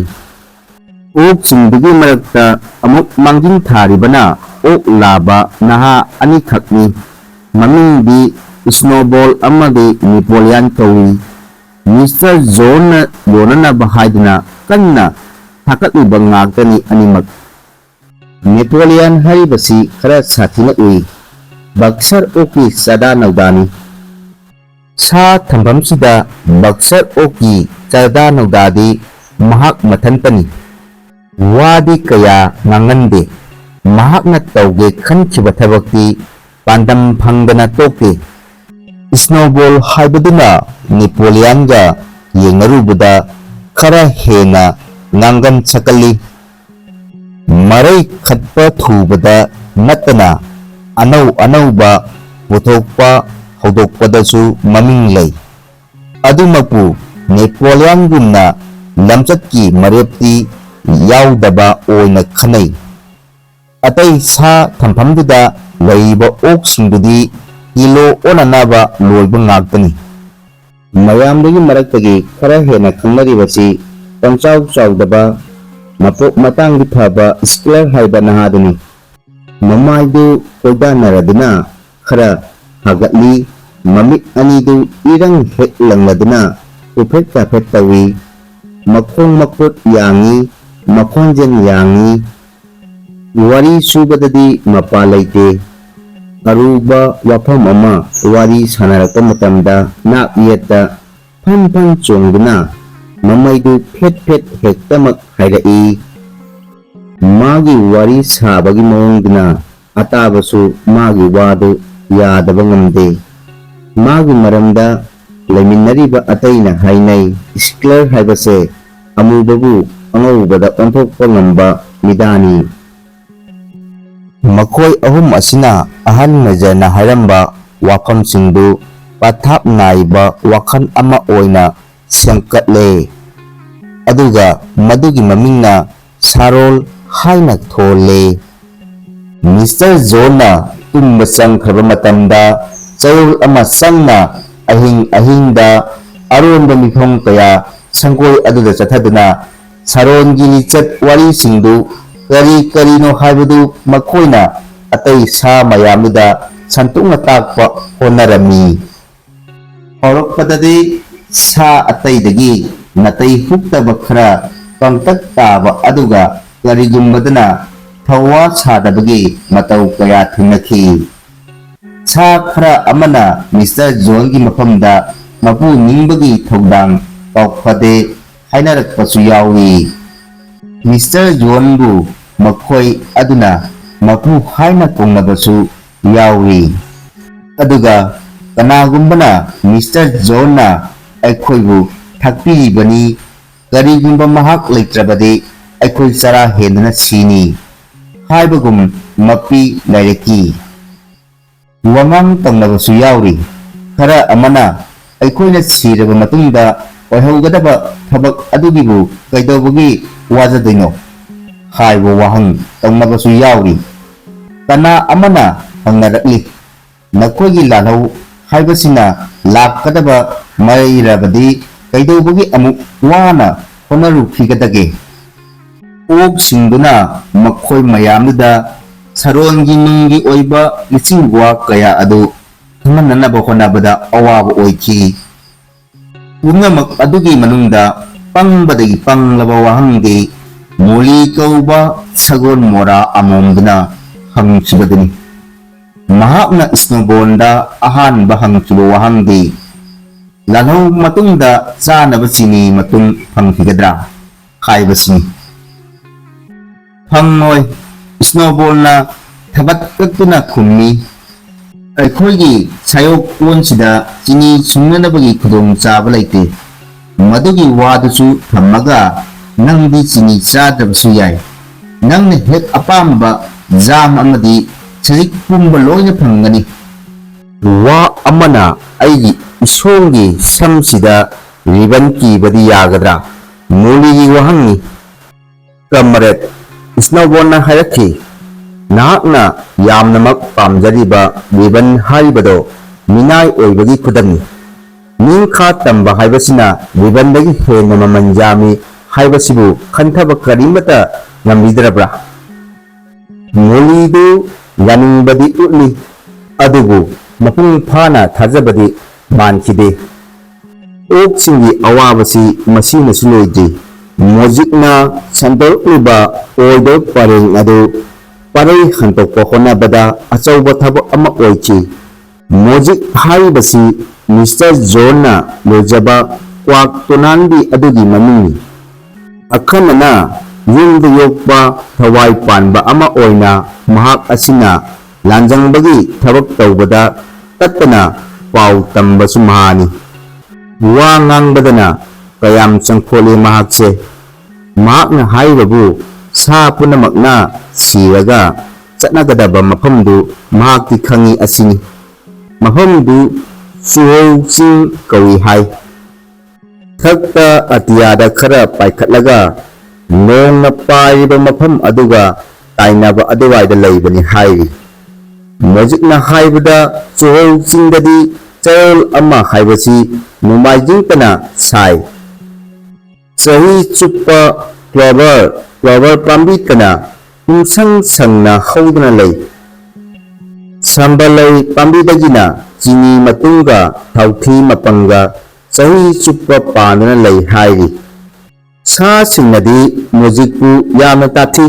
ꯑꯣꯛꯁꯤꯡꯗꯨꯒꯤ ꯃꯔꯛꯇ ꯑꯃꯨꯛ ꯃꯥꯡꯖꯤꯟ ꯊꯥꯔꯤꯕꯅ ꯑꯣꯛ ꯂꯥꯕ ꯅꯍꯥ ꯑꯅꯤꯈꯛꯅꯤ꯫ ꯃꯃꯤꯡꯗꯤ ꯁ꯭ꯅꯣꯕꯣꯜ ꯑꯃꯗꯤ ꯅꯦꯄꯣꯂꯤꯌꯥꯟ ꯀꯧꯏ꯫ ꯃꯤꯁꯇꯔ ꯖꯣꯟꯅ ꯌꯣꯟꯅꯅꯕ ꯍꯥꯏꯗꯨꯅ ꯀꯟꯅ ꯊꯥꯀꯠꯂꯤꯕ ꯉꯥꯛꯇꯅꯤ ꯑꯅꯤꯃꯛ꯫ ꯅꯦꯄꯣꯂꯤꯌꯟ ꯍꯥꯏꯔꯤꯕꯁꯤ ꯈꯔ ꯁꯥꯊꯤꯅ ꯎꯏ꯫ ꯕꯛꯁꯔ ꯑꯣꯛꯀꯤ ꯆꯥꯗꯥ ꯅꯧꯗꯥꯅꯤ꯫ ꯁꯥ ꯊꯝꯐꯝꯁꯤꯗ ꯕꯛꯁꯔ ꯑꯣꯛꯀꯤ ꯆꯥꯗꯥ ꯅꯧꯗꯥꯗꯤ ꯃꯍꯥꯛ ꯃꯊꯟꯇꯅꯤ꯫ ꯋꯥꯗꯤ ꯀꯌꯥ ꯉꯥꯡꯒꯟꯗꯦ꯫ ꯃꯍꯥꯛꯅ ꯇꯧꯒꯦ ꯈꯟꯈꯤꯕ ꯊꯕꯛꯇꯤ ꯄꯥꯟꯗꯝ ꯐꯪꯗꯅ ꯇꯣꯛꯇꯦ꯫ ꯁ꯭ꯅꯣꯕꯣꯜ ꯍꯥꯏꯕꯗꯨꯅ ꯅꯦꯄꯣꯂꯤꯌꯟꯒ ꯌꯦꯡꯅꯔꯨꯕꯗ ꯈꯔ ꯍꯦꯟꯅ ꯉꯥꯡꯒꯟ ꯁꯛꯀꯜꯂꯤ꯫ ꯃꯔꯩ ꯈꯠꯄ ꯊꯨꯕꯗ ꯅꯠꯇꯅ ꯑꯅꯧ ꯑꯅꯧꯕ ꯄꯨꯊꯣꯛꯄ ꯍꯧꯗꯣꯛꯄꯗꯁꯨ ꯃꯃꯤꯡ ꯂꯩ꯫ ꯑꯗꯨꯃꯛꯄꯨ ꯅꯦꯄꯣꯂꯤꯌꯟꯒꯨꯝꯅ ꯂꯝꯆꯠꯀꯤ ꯃꯔꯦꯞꯇꯤ ꯌꯥꯎꯗꯕ ꯑꯣꯏꯅ ꯈꯟꯅꯩ꯫ ꯑꯇꯩ ꯁꯥ ꯊꯝꯐꯝꯗꯨꯗ ꯂꯩꯔꯤꯕ ꯑꯣꯛꯁꯤꯡꯗꯨꯗꯤ ꯀꯤꯂꯣ ꯑꯣꯟꯅꯅꯕ ꯂꯣꯏꯕ ꯉꯥꯛꯇꯅꯤ꯫ ꯃꯌꯥꯝꯗꯨꯒꯤ ꯃꯔꯛꯇꯒꯤ ꯈꯔ ꯍꯦꯟꯅ ꯈꯪꯅꯔꯤꯕꯁꯤ ꯄꯪꯆꯥꯎ ꯆꯥꯎꯗꯕ, ꯃꯄꯣꯛ ꯃꯇꯥꯡꯗꯤ ꯐꯕ ꯁ꯭ꯀꯤꯂꯔ ꯍꯥꯏꯕ ꯅꯍꯥꯗꯨꯅꯤ꯫ ꯃꯃꯥꯏꯗꯨ ꯀꯣꯏꯗꯥꯅꯔꯗꯨꯅ ꯈꯔ ꯍꯥꯒꯠꯂꯤ, ꯃꯃꯤꯠ ꯑꯅꯤꯗꯨ ꯏꯔꯪ ꯍꯦꯛ ꯂꯪꯂꯗꯨꯅ ꯎꯐꯦꯠ ꯆꯥꯐꯦꯠ ꯇꯧꯏ, ꯃꯈꯣꯡ ꯃꯈꯨꯠ ꯌꯥꯡꯏ, ꯃꯈꯣꯟꯖꯦꯜ ꯌꯥꯡꯏ, ꯋꯥꯔꯤ ꯁꯨꯕꯗꯗꯤ ꯃꯄꯥ ꯂꯩꯇꯦ꯫ ꯑꯔꯨꯕ ꯋꯥꯐꯝ ꯑꯃ ꯋꯥꯔꯤ ꯁꯥꯟꯅꯔꯛꯄ ꯃꯇꯝꯗ ꯅꯥꯛ ꯌꯦꯠꯇ ꯐꯟ ꯐꯟ ꯆꯣꯡꯗꯨꯅ ꯃꯃꯩꯗꯨ ꯐꯦꯠ ꯐꯦꯠ ꯍꯦꯛꯇꯃꯛ ꯍꯥꯏꯔꯛꯏ꯫ ꯃꯥꯒꯤ ꯋꯥꯔꯤ ꯁꯥꯕꯒꯤ ꯃꯑꯣꯡꯗꯨꯅ ꯑꯇꯥꯕꯁꯨ ꯃꯥꯒꯤ ꯋꯥꯗꯨ ꯌꯥꯗꯕ ꯉꯝꯗꯦ꯫ ꯃꯥꯒꯤ ꯃꯔꯝꯗ ꯂꯩꯃꯤꯟꯅꯔꯤꯕ ꯑꯇꯩꯅ ꯍꯥꯏꯅꯩ, ꯁ꯭ꯀꯤꯂꯔ ꯍꯥꯏꯕꯁꯦ ꯑꯃꯨꯕꯕꯨ ꯑꯉꯧꯕꯗ ꯑꯣꯟꯊꯣꯛꯄ ꯉꯝꯕ ꯃꯤꯗꯥꯅꯤ꯫ ꯃꯈꯣꯏ ꯑꯍꯨꯝ ꯑꯁꯤꯅ ꯑꯍꯜ ꯃꯦꯖꯔꯅ ꯍꯥꯏꯔꯝꯕ ꯋꯥꯐꯝꯁꯤꯡꯗꯨ ꯄꯊꯥꯞ ꯅꯥꯏꯕ ꯋꯥꯈꯜ ꯑꯃ ꯑꯣꯏꯅ ꯁꯦꯝꯒꯠꯂꯦ, ꯑꯗꯨꯒ ꯃꯗꯨꯒꯤ ꯃꯃꯤꯡꯅ ꯁꯥꯔꯣꯜ ꯍꯥꯏꯅ ꯊꯣꯜꯂꯦ꯫ ꯃꯤꯁꯇꯔ ꯖꯣꯟꯅ ꯇꯨꯝꯕ ꯆꯪꯈ꯭ꯔꯕ ꯃꯇꯝꯗ ꯆꯌꯣꯜ ꯑꯃ ꯆꯪꯅ ꯑꯍꯤꯡ ꯑꯍꯤꯡꯗ ꯑꯔꯣꯟꯕ ꯃꯤꯐꯝ ꯀꯌꯥ ꯁꯪꯒꯣꯏ ꯑꯗꯨꯗ ꯆꯠꯊꯗꯨꯅ ꯁꯥꯔꯣꯟꯒꯤ ꯂꯤꯆꯠ ꯋꯥꯔꯤꯁꯤꯡꯗꯨ ꯀꯔꯤ ꯀꯔꯤꯅꯣ ꯍꯥꯏꯕꯗꯨ ꯃꯈꯣꯏꯅ ꯑꯇꯩ ꯁꯥ ꯃꯌꯥꯝꯗꯨꯗ ꯁꯟꯇꯣꯛꯅ ꯇꯥꯛꯄ ꯍꯣꯠꯅꯔꯝꯃꯤ꯫ ꯍꯧꯔꯛꯄꯗꯗꯤ ꯁꯥ ꯑꯇꯩꯗꯒꯤ ꯅꯥꯇꯩ ꯍꯨꯛꯇꯕ ꯈꯔ ꯄꯪꯇꯛ ꯇꯥꯕ ꯑꯗꯨꯒ ꯀꯔꯤꯒꯨꯝꯕꯗꯅ ꯊꯧꯋꯥ ꯁꯥꯗꯕꯒꯤ ꯃꯇꯧ ꯀꯌꯥ ꯊꯦꯡꯅꯈꯤ꯫ ꯁꯥ ꯈꯔ ꯑꯃꯅ ꯃꯤꯁꯇꯔ ꯖꯣꯟꯒꯤ ꯃꯐꯝꯗ ꯃꯄꯨ ꯅꯤꯡꯕꯒꯤ ꯊꯧꯗꯥꯡ ꯀꯥꯎꯐꯗꯦ ꯍꯥꯏꯅꯔꯛꯄꯁꯨ ꯌꯥꯎꯏ꯫ ꯃꯤꯁꯇꯔ ꯖꯣꯟꯕꯨ ꯃꯈꯣꯏ ꯑꯗꯨꯅ ꯃꯄꯨ ꯍꯥꯏꯅ ꯀꯧꯅꯕꯁꯨ ꯌꯥꯎꯏ꯫ ꯑꯗꯨꯒ ꯀꯅꯥꯒꯨꯝꯕꯅ ꯃꯤꯁꯇꯔ ꯖꯣꯟꯅ ꯑꯩꯈꯣꯏꯕꯨ ꯊꯥꯛꯄꯤꯔꯤꯕꯅꯤ, ꯀꯔꯤꯒꯨꯝꯕ ꯃꯍꯥꯛ ꯂꯩꯇ꯭ꯔꯕꯗꯤ ꯑꯩꯈꯣꯏ ꯆꯔꯥ ꯍꯦꯟꯗꯨꯅ ꯁꯤꯅꯤ ꯍꯥꯏꯕꯒꯨꯝ ꯃꯄꯤ ꯂꯩꯔꯛꯈꯤ꯫ ꯋꯥꯉꯥꯡ ꯇꯧꯅꯕꯁꯨ ꯌꯥꯎꯔꯤ꯫ ꯈꯔ ꯑꯃꯅ ꯑꯩꯈꯣꯏꯅ ꯁꯤꯔꯕ ꯃꯇꯨꯡꯗ ꯑꯣꯏꯍꯧꯒꯗꯕ ꯊꯕꯛ ꯑꯗꯨꯒꯤꯕꯨ ꯀꯩꯗꯧꯕꯒꯤ ꯋꯥꯖꯗꯣꯏꯅꯣ ꯍꯥꯏꯕ ꯋꯥꯍꯪ ꯇꯧꯅꯕꯁꯨ ꯌꯥꯎꯔꯤ꯫ ꯀꯅꯥ ꯑꯃꯅ ꯍꯪꯅꯔꯛꯂꯤ, ꯅꯈꯣꯏꯒꯤ ꯂꯥꯜꯍꯧ ꯍꯥꯏꯕꯁꯤꯅ ꯂꯥꯛꯀꯗꯕ ꯃꯩꯔꯕꯗꯤ ꯀꯩꯗꯧꯕꯒꯤ ꯑꯃꯨꯛ ꯋꯥꯅ ꯍꯣꯠꯅꯔꯨꯈꯤꯒꯗꯒꯦ? ꯑꯣꯛꯁꯤꯡꯗꯨꯅ ꯃꯈꯣꯏ ꯃꯌꯥꯝꯗꯨꯗ ꯁꯔꯣꯟꯒꯤ ꯅꯨꯡꯒꯤ ꯑꯣꯏꯕ ꯂꯤꯆꯤꯡ ꯋꯥ ꯀꯌꯥ ꯑꯗꯨ ꯈꯪꯍꯟꯅꯅꯕ ꯍꯣꯠꯅꯕꯗ ꯑꯋꯥꯕ ꯑꯣꯏꯈꯤ꯫ ꯄꯨꯝꯅꯃꯛ ꯑꯗꯨꯒꯤ ꯃꯅꯨꯡꯗ ꯄꯪꯕꯗꯒꯤ ꯄꯪꯂꯕ ꯋꯥꯍꯪꯗꯤ ꯃꯣꯂꯤ ꯀꯧꯕ ꯁꯒꯣꯜ ꯃꯣꯔꯥ ꯑꯃꯣꯝꯗꯨꯅ ꯍꯪꯈꯤꯕꯗꯨꯅꯤ꯫ ꯃꯍꯥꯛꯅ ꯁ꯭ꯅꯣꯕꯣꯜꯗ ꯑꯍꯥꯟꯕ ꯍꯪꯈꯤꯕ ꯋꯥꯍꯪꯗꯤ, "ꯂꯥꯜꯍꯧ ꯃꯇꯨꯡꯗ ꯆꯥꯅꯕ ꯆꯤꯅꯤ ꯃꯇꯨꯝ ꯐꯪꯈꯤꯒꯗ꯭ꯔꯥ?" ꯍꯥꯏꯕꯁꯤꯅꯤ꯫ "ꯐꯪꯂꯣꯏ", ꯁ꯭ꯅꯣꯕꯣꯜꯅ ꯊꯕꯠ ꯀꯛꯇꯨꯅ ꯈꯨꯝꯃꯤ꯫ "ꯑꯩꯈꯣꯏꯒꯤ ꯁꯥꯌꯣꯛ ꯀꯣꯟꯁꯤꯗ ꯆꯤꯅꯤ ꯁꯨꯡꯅꯅꯕꯒꯤ ꯈꯨꯗꯣꯡꯆꯥꯕ ꯂꯩꯇꯦ꯫ ꯃꯗꯨꯒꯤ ꯋꯥꯗꯨꯁꯨ ꯊꯝꯃꯒ ꯅꯪꯗꯤ ꯆꯤꯅꯤ ꯆꯥꯗ꯭ꯔꯕꯁꯨ ꯌꯥꯏ꯫ ꯅꯪꯅ ꯍꯦꯛ ꯑꯄꯥꯝꯕ ꯖꯥꯝ ꯑꯃꯗꯤ ꯁꯖꯤꯛ ꯄꯨꯝꯕ ꯂꯣꯏꯅ ꯐꯪꯒꯅꯤ꯫" "ꯋꯥ ꯑꯃꯅ ꯑꯩꯒꯤ ꯏꯁꯣꯡꯒꯤ ꯁꯝꯁꯤꯗ ꯔꯤꯕꯟ ꯀꯤꯕꯗꯤ ꯌꯥꯒꯗ꯭ꯔꯥ?" ꯃꯣꯂꯤꯒꯤ ꯋꯥꯍꯪꯅꯤ꯫ "ꯀꯝꯔꯦꯗ", ꯁ꯭ꯅꯣꯕꯣꯜꯅ ꯍꯥꯏꯔꯛꯈꯤ, "ꯅꯍꯥꯛꯅ ꯌꯥꯝꯅꯃꯛ ꯄꯥꯝꯖꯔꯤꯕ ꯔꯤꯕꯟ ꯍꯥꯏꯔꯤꯕꯗꯣ ꯃꯤꯅꯥꯏ ꯑꯣꯏꯕꯒꯤ ꯈꯨꯗꯝꯅꯤ꯫ ꯅꯤꯡꯈꯥ ꯇꯝꯕ ꯍꯥꯏꯕꯁꯤꯅ ꯔꯤꯕꯟꯗꯒꯤ ꯍꯦꯟꯅ ꯃꯃꯜ ꯌꯥꯝꯃꯤ ꯍꯥꯏꯕꯁꯤꯕꯨ ꯈꯟꯊꯕ ꯀꯔꯤꯃꯠꯇ ꯉꯝꯕꯤꯗ꯭ꯔꯕ꯭ꯔꯥ?" ꯃꯣꯂꯤꯗꯨ ꯌꯥꯅꯤꯡꯕꯗꯤ ꯎꯠꯂꯤ, ꯑꯗꯨꯕꯨ ꯃꯄꯨꯡ ꯐꯥꯅ ꯊꯥꯖꯕꯗꯤ ꯃꯥꯟꯈꯤꯗꯦ꯫ ꯑꯣꯛꯁꯤꯡꯒꯤ ꯑꯋꯥꯕꯁꯤ ꯃꯁꯤꯅꯁꯨ ꯂꯣꯏꯗ꯭ꯔꯤ꯫ ꯃꯣꯖꯤꯛꯅ ꯁꯟꯗꯣꯔꯛꯂꯤꯕ ꯑꯣꯏꯗꯕ ꯄꯔꯦꯡ ꯑꯗꯨ ꯄꯔꯩ ꯍꯟꯗꯣꯛꯄ ꯍꯣꯠꯅꯕꯗ ꯑꯆꯧꯕ ꯊꯕꯛ ꯑꯃ ꯑꯣꯏꯈꯤ꯫ ꯃꯣꯖꯤꯛ ꯍꯥꯏꯔꯤꯕꯁꯤ ꯃꯤꯁꯇꯔ ꯖꯣꯟꯅ ꯂꯣꯏꯖꯕ ꯀ꯭ꯋꯥꯛ ꯇꯣꯅꯥꯟꯕꯤ ꯑꯗꯨꯒꯤ ꯃꯃꯤꯡꯅꯤ꯫ ꯑꯈꯟꯅꯅ ꯌꯨꯝꯗ ꯌꯣꯛꯄ ꯊꯋꯥꯏ ꯄꯥꯟꯕ ꯑꯃ ꯑꯣꯏꯅ ꯃꯍꯥꯛ ꯑꯁꯤꯅ ꯂꯥꯟꯖꯪꯕꯒꯤ ꯊꯕꯛ ꯇꯧꯕꯗ ꯇꯠꯇꯅ ꯄꯥꯎ ꯇꯝꯕꯁꯨ ꯃꯍꯥꯛꯅꯤ꯫ ꯋꯥ ꯉꯥꯡꯕꯗꯅ ꯀꯌꯥꯝ ꯆꯪꯈꯣꯜꯂꯤ ꯃꯍꯥꯛꯁꯦ꯫ ꯃꯍꯥꯛꯅ ꯍꯥꯏꯔꯤꯕꯕꯨ ꯁꯥ ꯄꯨꯝꯅꯃꯛꯅ ꯁꯤꯔꯒ ꯆꯠꯅꯒꯗꯕ ꯃꯐꯝꯗꯨ ꯃꯍꯥꯛꯇꯤ ꯈꯪꯏ ꯑꯁꯤꯅꯤ꯫ ꯃꯐꯝꯗꯨ ꯆꯨꯍꯧ ꯆꯤꯡ ꯀꯧꯏ ꯍꯥꯏ꯫ ꯊꯛꯇ ꯑꯇꯤꯌꯥꯗ ꯈꯔ ꯄꯥꯏꯈꯠꯂꯒ ꯅꯣꯡꯅ ꯄꯥꯏꯔꯤꯕ ꯃꯐꯝ ꯑꯗꯨꯒ ꯇꯥꯏꯅꯕ ꯑꯗꯨꯋꯥꯏꯗ ꯂꯩꯕꯅꯤ ꯍꯥꯏꯔꯤ꯫ ꯃꯣꯖꯤꯛꯅ ꯍꯥꯏꯕꯗ ꯆꯨꯍꯧ ꯆꯤꯡꯗꯗꯤ ꯆꯌꯣꯜ ꯑꯃ ꯍꯥꯏꯕꯁꯤ ꯅꯣꯡꯃꯥꯏꯖꯤꯡꯇꯅ ꯁꯥꯏ꯫ ꯆꯍꯤ ꯆꯨꯞꯄ ꯀ꯭ꯂꯣꯚꯔ, ꯀ꯭ꯂꯣꯚꯔ ꯄꯥꯝꯕꯤꯇꯅ ꯄꯨꯝꯁꯪ ꯁꯪꯅ ꯍꯧꯗꯨꯅ ꯂꯩ꯫ ꯁꯝꯕꯂꯩ ꯄꯥꯝꯕꯤꯗꯒꯤꯅ ꯆꯤꯅꯤ ꯃꯇꯨꯡꯒ ꯊꯥꯎꯊꯤ ꯃꯄꯪꯒ ꯆꯍꯤ ꯆꯨꯞꯄ ꯄꯥꯟꯗꯨꯅ ꯂꯩ ꯍꯥꯏꯔꯤ꯫ ꯁꯥꯁꯤꯡꯅꯗꯤ ꯃꯣꯖꯤꯛꯄꯨ ꯌꯥꯝꯅ ꯇꯥꯊꯤ꯫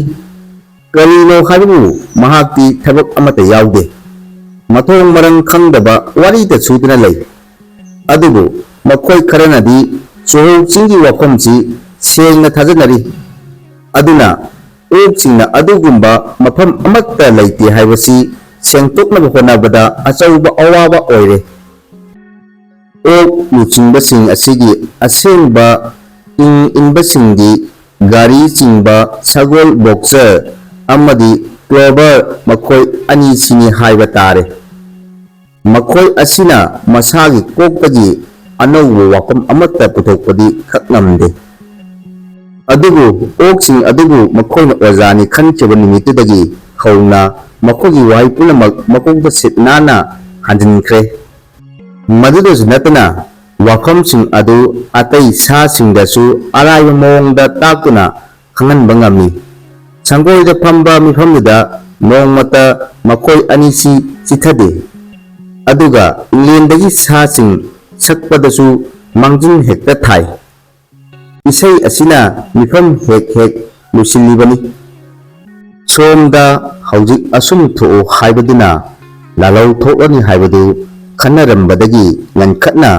ꯀꯔꯤꯅꯣ ꯍꯥꯏꯕꯕꯨ ꯃꯍꯥꯛꯇꯤ ꯊꯕꯛ ꯑꯃꯠꯇ ꯌꯥꯎꯗꯦ꯫ ꯃꯊꯣꯡ ꯃꯔꯝ ꯈꯪꯗꯕ ꯋꯥꯔꯤꯗ ꯁꯨꯗꯨꯅ ꯂꯩ꯫ ꯑꯗꯨꯕꯨ ꯃꯈꯣꯏ ꯈꯔꯅꯗꯤ ꯆꯨꯍꯧ ꯆꯤꯡꯒꯤ ꯋꯥꯐꯝꯁꯤ ꯁꯦꯡꯅ ꯊꯥꯖꯅꯔꯤ꯫ ꯑꯗꯨꯅ ꯑꯣꯛꯁꯤꯡꯅ ꯑꯗꯨꯒꯨꯝꯕ ꯃꯐꯝ ꯑꯃꯠꯇ ꯂꯩꯇꯦ ꯍꯥꯏꯕꯁꯤ ꯁꯦꯡꯗꯣꯛꯅꯕ ꯍꯣꯠꯅꯕꯗ ꯑꯆꯧꯕ ꯑꯋꯥꯕ ꯑꯣꯏꯔꯦ꯫ ꯑꯣꯛ ꯂꯨꯆꯤꯡꯕꯁꯤꯡ ꯑꯁꯤꯒꯤ ꯑꯁꯦꯡꯕ ꯏꯪ ꯏꯟꯕꯁꯤꯡꯗꯤ ꯒꯥꯔꯤ ꯆꯤꯡꯕ ꯁꯒꯣꯜ ꯕꯣꯛꯆꯔ ꯑꯃꯗꯤ ꯀ꯭ꯂꯣꯕꯔ ꯃꯈꯣꯏ ꯑꯅꯤꯁꯤꯅꯤ ꯍꯥꯏꯕ ꯇꯥꯔꯦ꯫ ꯃꯈꯣꯏ ꯑꯁꯤꯅ ꯃꯁꯥꯒꯤ ꯀꯣꯛꯇꯒꯤ ꯑꯅꯧꯕ ꯋꯥꯐꯝ ꯑꯃꯠꯇ ꯄꯨꯊꯣꯛꯄꯗꯤ ꯈꯛ ꯉꯝꯗꯦ꯫ ꯑꯗꯨꯕꯨ ꯑꯣꯛꯁꯤꯡ ꯑꯗꯨꯕꯨ ꯃꯈꯣꯏꯅ ꯑꯣꯖꯥꯅꯤ ꯈꯟꯈꯤꯕ ꯅꯨꯃꯤꯠꯇꯨꯗꯒꯤ ꯍꯧꯅ ꯃꯈꯣꯏꯒꯤ ꯋꯥꯍꯩ ꯄꯨꯝꯅꯃꯛ ꯃꯀꯣꯛꯇ ꯁꯤꯠ ꯅꯥꯟꯅ ꯍꯟꯖꯤꯟꯈ꯭ꯔꯦ꯫ ꯃꯗꯨꯗꯁꯨ ꯅꯠꯇꯅ ꯋꯥꯐꯝꯁꯤꯡ ꯑꯗꯨ ꯑꯇꯩ ꯁꯥꯁꯤꯡꯗꯁꯨ ꯑꯔꯥꯏꯕ ꯃꯑꯣꯡꯗ ꯇꯥꯛꯇꯨꯅ ꯈꯪꯍꯟꯕ ꯉꯝꯃꯤ꯫ ꯁꯪꯒꯣꯏꯗ ꯐꯝꯕ ꯃꯤꯐꯝꯗꯨꯗ ꯅꯣꯡꯃꯇ ꯃꯈꯣꯏ ꯑꯅꯤꯁꯤ ꯆꯤꯊꯗꯦ꯫ ꯑꯗꯨꯒ ꯏꯪꯂꯦꯟꯗꯒꯤ ꯁꯥꯁꯤꯡ ꯁꯛꯄꯗꯁꯨ ꯃꯥꯡꯖꯤꯜ ꯍꯦꯛꯇ ꯊꯥꯏ꯫ ꯏꯁꯩ ꯑꯁꯤꯅ ꯃꯤꯐꯝ ꯍꯦꯛ ꯍꯦꯛ ꯂꯣꯏꯁꯤꯜꯂꯤꯕꯅꯤ꯫ ꯁꯣꯝꯗ ꯍꯧꯖꯤꯛ ꯑꯁꯨꯝ ꯊꯣꯛꯎ ꯍꯥꯏꯕꯗꯨꯅ ꯂꯥꯜꯍꯧ ꯊꯣꯛꯂꯅꯤ ꯍꯥꯏꯕꯗꯨ ꯈꯟꯅꯔꯝꯕꯗꯒꯤ ꯉꯟꯈꯠꯅ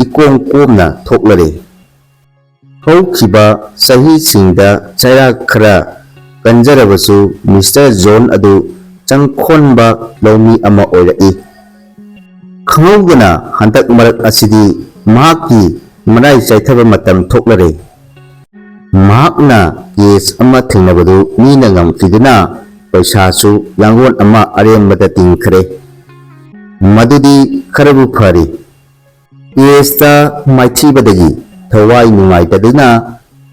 ꯏꯀꯣꯝ ꯀꯣꯝꯅ ꯊꯣꯛꯂꯔꯦ꯫ ꯍꯧꯈꯤꯕ ꯆꯍꯤꯁꯤꯡꯗ ꯆꯩꯔꯥꯛ ꯈꯔ ꯀꯟꯖꯔꯕꯁꯨ ꯃꯤꯁꯇꯔ ꯖꯣꯟ ꯑꯗꯨ ꯆꯪꯈꯣꯟꯕ ꯂꯧꯃꯤ ꯑꯃ ꯑꯣꯏꯔꯛꯏ꯫ ꯈꯪꯍꯧꯗꯅ ꯍꯟꯗꯛ ꯃꯔꯛ ꯑꯁꯤꯗꯤ ꯃꯍꯥꯛꯀꯤ ꯃꯔꯥꯏ ꯆꯥꯏꯊꯕ ꯃꯇꯝ ꯊꯣꯛꯂꯔꯦ꯫ ꯃꯍꯥꯛꯅ ꯀꯦꯁ ꯑꯃ ꯊꯦꯡꯅꯕꯗꯨ ꯃꯤꯅ ꯉꯝꯈꯤꯗꯨꯅ ꯄꯩꯁꯥꯁꯨ ꯂꯥꯡꯒꯣꯜ ꯑꯃ ꯑꯔꯦꯝꯕꯗ ꯇꯤꯡꯈ꯭ꯔꯦ꯫ ꯃꯗꯨꯗꯤ ꯈꯔꯕꯨ ꯐꯔꯤ꯫ ꯀꯦꯁꯇ ꯃꯥꯏꯊꯤꯕꯗꯒꯤ ꯊꯋꯥꯏ ꯅꯨꯡꯉꯥꯏꯇꯗꯨꯅ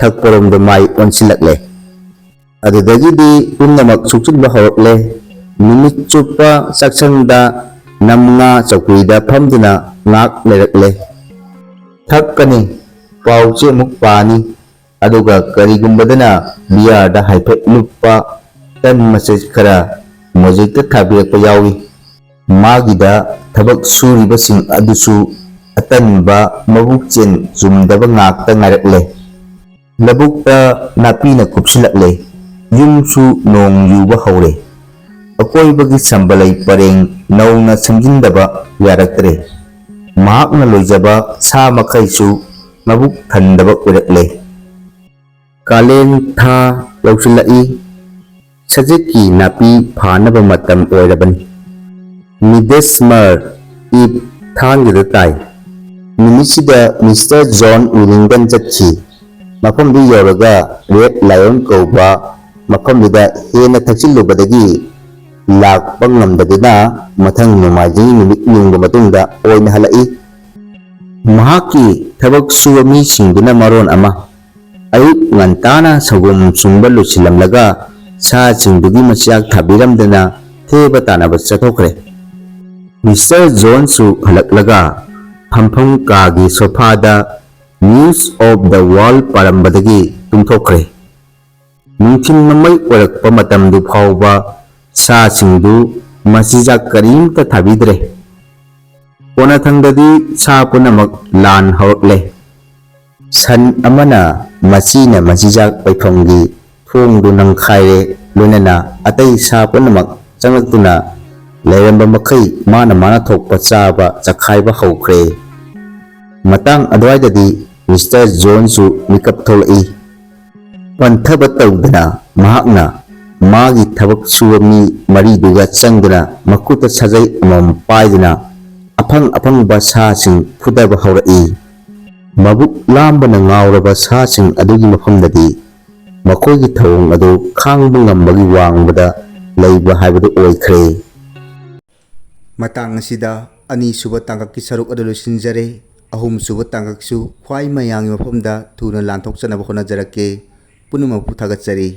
ꯊꯛꯄꯔꯣꯝꯗ ꯃꯥꯏ ꯑꯣꯟꯁꯤꯜꯂꯛꯂꯦ꯫ ꯑꯗꯨꯗꯒꯤꯗꯤ ꯄꯨꯝꯅꯃꯛ ꯁꯣꯛꯆꯤꯟꯕ ꯍꯧꯔꯛꯂꯦ꯫ ꯅꯨꯃꯤꯠ ꯆꯨꯞꯄ ꯆꯥꯛꯁꯪꯗ ꯅꯝꯉꯥ ꯆꯧꯀ꯭ꯔꯤꯗ ꯐꯝꯗꯨꯅ ꯉꯥꯛ ꯂꯩꯔꯛꯂꯦ꯫ ꯊꯛꯀꯅꯤ, ꯄꯥꯎ ꯆꯦ ꯑꯃꯨꯛ ꯄꯥꯅꯤ, ꯑꯗꯨꯒ ꯀꯔꯤꯒꯨꯝꯕꯗꯅ ꯕꯤꯌꯥꯔꯗ ꯍꯥꯏꯐꯦꯠ ꯂꯨꯞꯄ ꯇꯟ ꯃꯆꯦꯠ ꯈꯔ ꯃꯣꯖꯤꯛꯇ ꯊꯥꯕꯤꯔꯛꯄ ꯌꯥꯎꯏ꯫ ꯃꯥꯒꯤꯗ ꯊꯕꯛ ꯁꯨꯔꯤꯕꯁꯤꯡ ꯑꯗꯨꯁꯨ ꯑꯇꯟꯕ ꯃꯕꯨꯛꯆꯦꯜ ꯆꯨꯝꯗꯕ ꯉꯥꯛꯇ ꯉꯥꯏꯔꯛꯂꯦ꯫ ꯂꯧꯕꯨꯛꯇ ꯅꯥꯄꯤꯅ ꯀꯨꯞꯁꯤꯜꯂꯛꯂꯦ꯫ ꯌꯨꯝꯁꯨ ꯅꯣꯡ ꯌꯨꯕ ꯍꯧꯔꯦ꯫ ꯑꯀꯣꯏꯕꯒꯤ ꯁꯝꯕꯂꯩ ꯄꯔꯦꯡ ꯅꯧꯅ ꯁꯦꯝꯖꯤꯟꯗꯕ ꯌꯥꯔꯛꯇ꯭ꯔꯦ꯫ ꯃꯍꯥꯛꯅ ꯂꯣꯏꯖꯕ ꯁꯥ ꯃꯈꯩꯁꯨ ꯃꯕꯨꯛ ꯊꯟꯗꯕ ꯑꯣꯏꯔꯛꯂꯦ꯫ ꯀꯥꯂꯦꯟ ꯊꯥ ꯌꯧꯁꯤꯜꯂꯛꯏ꯫ ꯁꯖꯤꯛꯀꯤ ꯅꯥꯄꯤ ꯐꯥꯅꯕ ꯃꯇꯝ ꯑꯣꯏꯔꯕꯅꯤ꯫ ꯃꯤꯗꯁꯃꯔ ꯏꯞ ꯊꯥꯡꯖꯗ ꯇꯥꯏ꯫ ꯅꯨꯃꯤꯠꯁꯤꯗ ꯃꯤꯁꯇꯔ ꯖꯣꯟ ꯋꯤꯂꯤꯡꯇꯟ ꯆꯠꯈꯤ꯫ ꯃꯐꯝꯗꯨ ꯌꯧꯔꯒ ꯔꯦꯗ ꯂꯥꯌꯣꯟ ꯀꯧꯕ ꯃꯐꯝꯗꯨꯗ ꯍꯦꯟꯅ ꯊꯛꯆꯤꯜꯂꯨꯕꯗꯒꯤ ꯂꯥꯛꯄ ꯉꯝꯗꯗꯨꯅ ꯃꯊꯪ ꯅꯣꯡꯃꯥꯏꯖꯤꯡ ꯅꯨꯃꯤꯠ ꯌꯨꯡꯕ ꯃꯇꯨꯡꯗ ꯑꯣꯏꯅ ꯍꯜꯂꯛꯏ꯫ ꯃꯍꯥꯛꯀꯤ ꯊꯕꯛ ꯁꯨꯕ ꯃꯤꯁꯤꯡꯗꯨꯅ ꯃꯔꯣꯟ ꯑꯃ, ꯑꯌꯨꯛ ꯉꯟꯇꯥꯅ ꯁꯪꯒꯣꯝ ꯁꯨꯝꯕ ꯂꯣꯏꯁꯤꯜꯂꯝꯂꯒ ꯁꯥꯁꯤꯡꯗꯨꯒꯤ ꯃꯆꯤꯟꯖꯥꯛ ꯊꯥꯕꯤꯔꯝꯗꯅ ꯊꯦꯕ ꯇꯥꯟꯅꯕ ꯆꯠꯊꯣꯛꯈ꯭ꯔꯦ꯫ ꯃꯤꯁꯇꯔ ꯖꯣꯟꯁꯨ ꯍꯜꯂꯛꯂꯒ ꯐꯝꯐꯝ ꯀꯥꯒꯤ ꯁꯣꯐꯥꯗ News of the World ꯄꯥꯔꯝꯕꯗꯒꯤ ꯇꯨꯝꯊꯣꯛꯈ꯭ꯔꯦ꯫ ꯅꯨꯡꯊꯤꯜ ꯃꯃꯩ ꯑꯣꯏꯔꯛꯄ ꯃꯇꯝꯗꯨ ꯐꯥꯎꯕ ꯁꯥꯁꯤꯡꯗꯨ ꯃꯆꯤꯟꯖꯥꯛ ꯀꯔꯤꯝꯇ ꯊꯥꯕꯤꯗ꯭ꯔꯦ꯫ ꯀꯣꯟꯅꯊꯪꯗꯗꯤ ꯁꯥ ꯄꯨꯝꯅꯃꯛ ꯂꯥꯟ ꯍꯧꯔꯛꯂꯦ꯫ ꯁꯟ ꯑꯃꯅ ꯃꯆꯤꯅ ꯃꯆꯤꯟꯖꯥꯛ ꯄꯩꯐꯝꯒꯤ ꯊꯣꯡꯗꯨ ꯅꯪꯈꯥꯏꯔꯦ, ꯂꯣꯏꯅꯅ ꯑꯇꯩ ꯁꯥ ꯄꯨꯝꯅꯃꯛ ꯆꯪꯂꯛꯇꯨꯅ ꯂꯩꯔꯝꯕ ꯃꯈꯩ ꯃꯥꯅ ꯃꯥꯅ ꯊꯣꯛꯄ ꯆꯥꯕ ꯆꯈꯥꯏꯕ ꯍꯧꯈ꯭ꯔꯦ꯫ ꯃꯇꯥꯡ ꯑꯗꯨꯋꯥꯏꯗꯗꯤ ꯃꯤꯁꯇꯔ ꯖꯣꯟꯁꯨ ꯃꯤꯀꯞ ꯊꯣꯛꯂꯛꯏ꯫ ꯄꯟꯊꯕ ꯇꯧꯗꯅ ꯃꯍꯥꯛꯅ ꯃꯥꯒꯤ ꯊꯕꯛ ꯁꯨꯕ ꯃꯤ ꯃꯔꯤꯗꯨꯒ ꯆꯪꯗꯨꯅ ꯃꯈꯨꯠꯇ ꯁꯥꯖꯩ ꯑꯃꯃꯝ ꯄꯥꯏꯗꯨꯅ ꯑꯐꯪ ꯑꯐꯪꯕ ꯁꯥꯁꯤꯡ ꯐꯨꯗꯕ ꯍꯧꯔꯛꯏ꯫ ꯃꯕꯨꯛ ꯂꯥꯝꯕꯅ ꯉꯥꯎꯔꯕ ꯁꯥꯁꯤꯡ ꯑꯗꯨꯒꯤ ꯃꯐꯝꯗꯗꯤ ꯃꯈꯣꯏꯒꯤ ꯊꯧꯑꯣꯡ ꯑꯗꯨ ꯈꯥꯡꯕ ꯉꯝꯕꯒꯤ ꯋꯥꯡꯃꯗ ꯂꯩꯕ ꯍꯥꯏꯕꯗꯨ ꯑꯣꯏꯈ꯭ꯔꯦ꯫ ꯃꯇꯥꯡ ꯑꯁꯤꯗ ꯑꯅꯤꯁꯨꯕ ꯇꯥꯡꯀꯛꯀꯤ ꯁꯔꯨꯛ ꯑꯗꯨ ꯂꯣꯏꯁꯤꯟꯖꯔꯦ꯫ ꯑꯍꯨꯝꯁꯨꯕ ꯇꯥꯡꯀꯛꯁꯨ ꯈ꯭ꯋꯥꯏ ꯃꯌꯥꯝꯒꯤ ꯃꯐꯝꯗ ꯊꯨꯅ ꯂꯥꯟꯊꯣꯛꯆꯅꯕ ꯍꯣꯠꯅꯖꯔꯛꯀꯦ꯫ ꯄꯨꯝꯅꯃꯛꯄꯨ ꯊꯥꯒꯠꯆꯔꯤ꯫